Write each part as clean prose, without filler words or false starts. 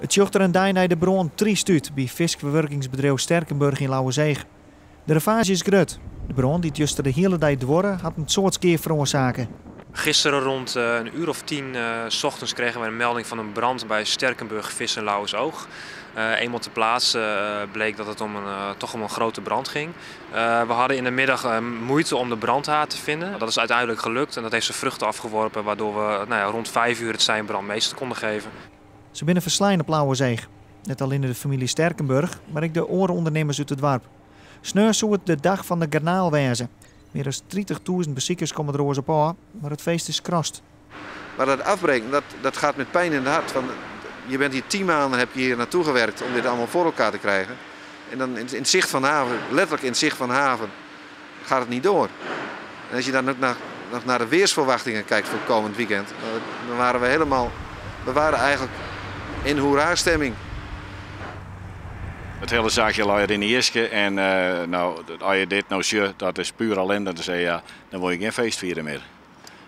It sjocht der in dei nei de brân tryst út by fiskferwurkingsbedriuw Sterkenburg yn Lauwerseach. De ravaazje is grut. De brân dy't juster de hiele dei duorre hat in soad skea feroarsake. Gisteren rond een uur of 10 's ochtends kregen we een melding van een brand bij Sterkenburg Vis in Lauwersoog. Eenmaal ter plaatse bleek dat het toch om een grote brand ging. We hadden in de middag moeite om de brandhaard te vinden. Dat is uiteindelijk gelukt en dat heeft zijn vruchten afgeworpen, waardoor we, nou ja, rond 5 uur het sein brandmeester konden geven. Se binne ferslein op Lauwerseach. Net allinne de famylje Sterkenburg, mar ek de oare ûndernimmers út it doarp. Sneon soe it de dag fan de garnaal wêze. Mear as 30.000 besikers komme der oars op ôf, mar it feest is skrast. Maar dat afbreken, dat gaat met pijn in het hart. Want je bent hier 10 maanden heb je hier naartoe gewerkt om dit allemaal voor elkaar te krijgen. En dan in het zicht van de haven, letterlijk in het zicht van de haven, gaat het niet door. En als je dan ook nog naar de weersverwachtingen kijkt voor het komend weekend, dan waren we helemaal, we waren eigenlijk in hoera-stemming. It hiele saakje lei yn 'e jiske en no, as je dit no sjogge, dat is puer ellinde. Dan sei ja, dan wolle je gjin feest fiere mear.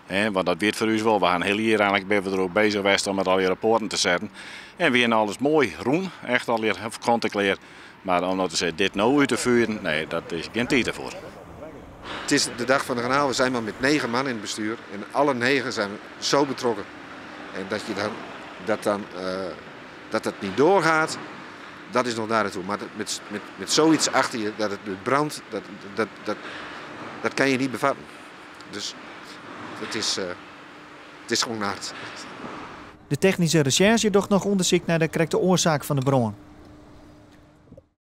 Hè, want dat wurdt foar ús wol. We hawwe in hiel jier eigentlik binne we der ek beuzich west om it allegear op poaten te setten. En wy hiene alles moai rûn, echt allegear kant en klear. Mar om no te sizzen, dit no út te fieren, nee, dat is gjin tiid derfoar. Het is de dag van de garnaal. We zijn maar met negen man in het bestuur. En alle negen zijn zo betrokken. En dat je dan, dat, dan, dat het niet doorgaat, dat is nog daar naartoe. Maar met zoiets achter je, dat het brandt, dat kan je niet bevatten. Dus het is gewoon hard. De technyske resjerzje docht noch ûndersyk nei de krekte oarsaak fan de brân.